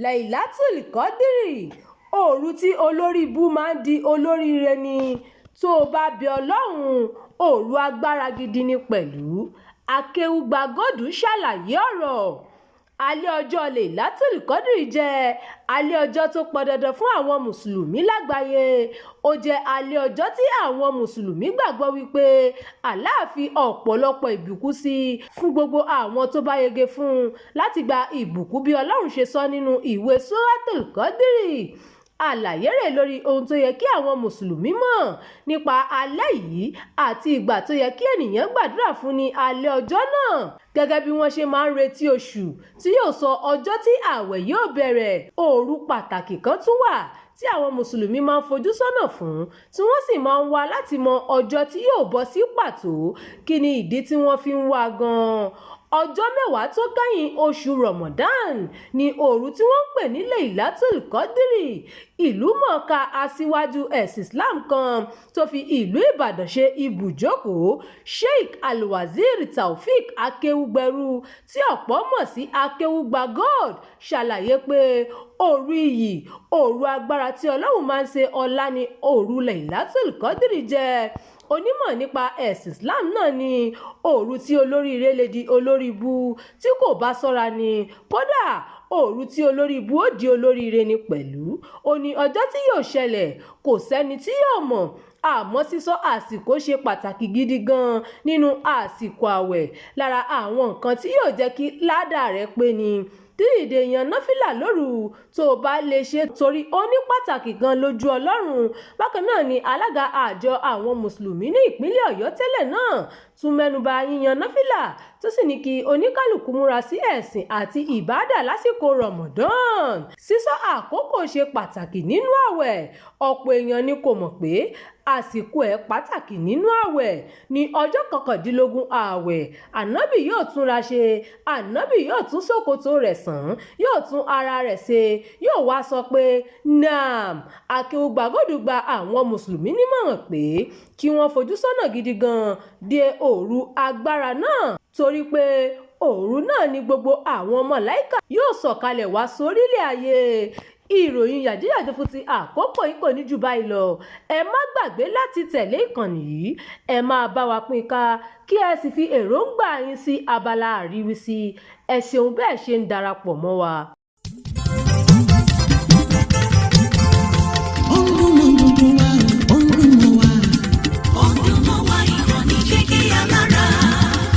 Laylatul Qadr, òru tí olóríìbú máa ń di olóríire ni tó o bá bẹ Ọlọ́run, òru agbára gidi ni pẹ̀lú. Akéúgbàgold ṣàlàyé ọ̀rọ̀. Alẹ́ ọjọ́ Laylatul Qadr jẹ́ alẹ́ ọjọ́ tó pọn dandan fún àwọn Mùsùlùmí lágbàáyé. Ó jẹ́ alẹ́ ọjọ́ tí àwọn Mùsùlùmí gbàgbọ́ wípé Allah fi ọ̀pọ̀lọpọ̀ ìbùkún sí fún gbogbo àwọn tó bá yege fún un láti gba ìbùkún bí Ọlọ́run ṣe sọ nínú ìwé Suratul Qadr. Àlàyé rẹ̀ lórí ohun tó yẹ kí àwọn Mùsùlùmí mọ̀ nípa alẹ́ yìí àti ìgbà tó yẹ kí ènìyàn gbàdúrà fún ní alẹ́ ọjọ́ náà. Gẹ́gẹ́ bí wọ́n ṣe máa ń retí oṣù tí yóò sọ ọjọ́ tí ààwẹ̀ yóò bẹ̀rẹ̀, òru pàtàkì kan tún wà tí àwọn Mùsùlùmí máa ń fojú sọ́nà fún, tí wọ́n sì máa ń wá láti mọ ọjọ́ tí yóò bọ́ sí pàtó. Kí ni ìdí tí wọ́n fi ń wá gan-an? Ọjọ́ 10 tó kẹ́yìn oṣù Ramadan ní òru tí wọ́n ń pè ní Laylatul Qadr. Ìlú mọ̀ọ́ká aṣíwájú ẹ̀sìn Islam kan tó fi ìlú Ìbàdàn ṣe ibùjókòó, Sheikh Alwazir Taofeek Akéwúgbẹrú, tí ọ̀pọ̀ mọ̀ sí Akéúgbàgold, ṣàlàyé pé òru iyì, òru agbára tí Ọlọ́run máa ń ṣe ọlá ní òru Laylatul Qadr jẹ́. Onímọ̀ nípa ẹ̀sìn Islam náà ní òru tí olóríire lè di olóríibú tí kò bá ṣọ́ra ni, kódà òru tí olóríibú ó di olóríire ni pẹ̀lú. Ó ní ọjọ́ tí yóò ṣẹlẹ̀ kò sẹ́ni tí yóò mọ̀, àmọ́ sísọ àsìkò ṣe pàtàkì gidi gan-an nínú àsìkò ààwẹ̀. Lára àwọn nǹkan tí yóò jẹ́ kí ládàá rẹ̀ pé ni dídìde yan náfìlà lóru tó bá lè ṣe, torí ó ní pàtàkì gan lójú Ọlọ́run. Bákan náà ni alága àjọ àwọn Mùsùlùmí ní ìpínlẹ̀ Ọ̀yọ́ tẹ́lẹ̀ náà tún mẹ́nuba yíyan náfìlà, tó sì ní kí oníkálukú múra sí ẹ̀sìn àti ìbádà lásìkò Ramadan. Sísọ àkókò ṣe pàtàkì nínú ààwẹ̀. Ọ̀pọ̀ èèyàn ni kò mọ̀ pé àsìkò ẹ̀ pàtàkì nínú ààwẹ̀. Ní ọjọ́ 19 ààwẹ̀, Ànábì yóò túnra ṣe, Ànábì yóò tún ṣòkòtò rẹ̀ sàn, yóò tún ara rẹ̀ ṣe, yóò wá sọ pé naam. Akéúgbàgold gba àwọn Mùsùlùmí nímọ̀ràn pé kí wọ́n fojú sọ́nà gidi gan de òru agbára náà, torí pé òru náà ni gbogbo àwọn màláíkà yóò sọ̀kalẹ̀ wá sórílẹ̀ ayé. Ìròyìn yàjóyàjó fún ti àkókò yìí kò ní jù báyìí lọ. Ẹ má gbàgbé láti tẹ̀lé ìkànnì yìí, ẹ máa bá wa pín ká, kí ẹ sì fi èròǹgbà yín sí abala àríwísí. Ẹ ṣeun bẹ́ẹ̀ ṣe ń darapọ̀ mọ́ wa. Ó ń dún mọ́ gbogbo wa, ó ń dún mọ́ wa. Ó ń dún mọ́ wa, ìkànnì Jígí Alára.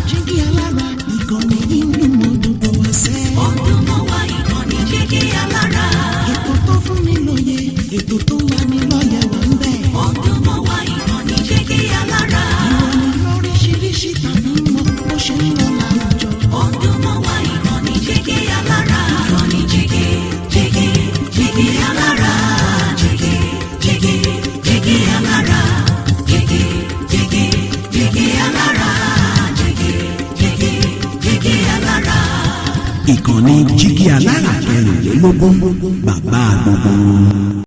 Jígí Alára, ìkànnì yìí ń dún mọ́ gbogbo wa sẹ́. Ó ń dún mọ́ wa, ìkànnì Jígí Alára. Ètò tó fún ni lóye, ètò tó ń lani lọ́yẹ̀ wà ń bẹ̀. Ó ń dún mọ́ wa, ìkànnì Jígí Alára. Ìròyìn lóríṣiríṣi tàbí mọ bó ṣe ń lọ láwùjọ. Ó ń dún mọ́ wa, ìkànnì Jígí Alára. Ìkànnì Jígí, Jígí, Jígí Alára. Jígí, Jígí, Jígí Alára. Jígí, Jígí, Jígí Alára. Jígí, Jígí, Jígí Alára. Ìkànnì Jígí Alára 24, bàbá gbogbo wọn.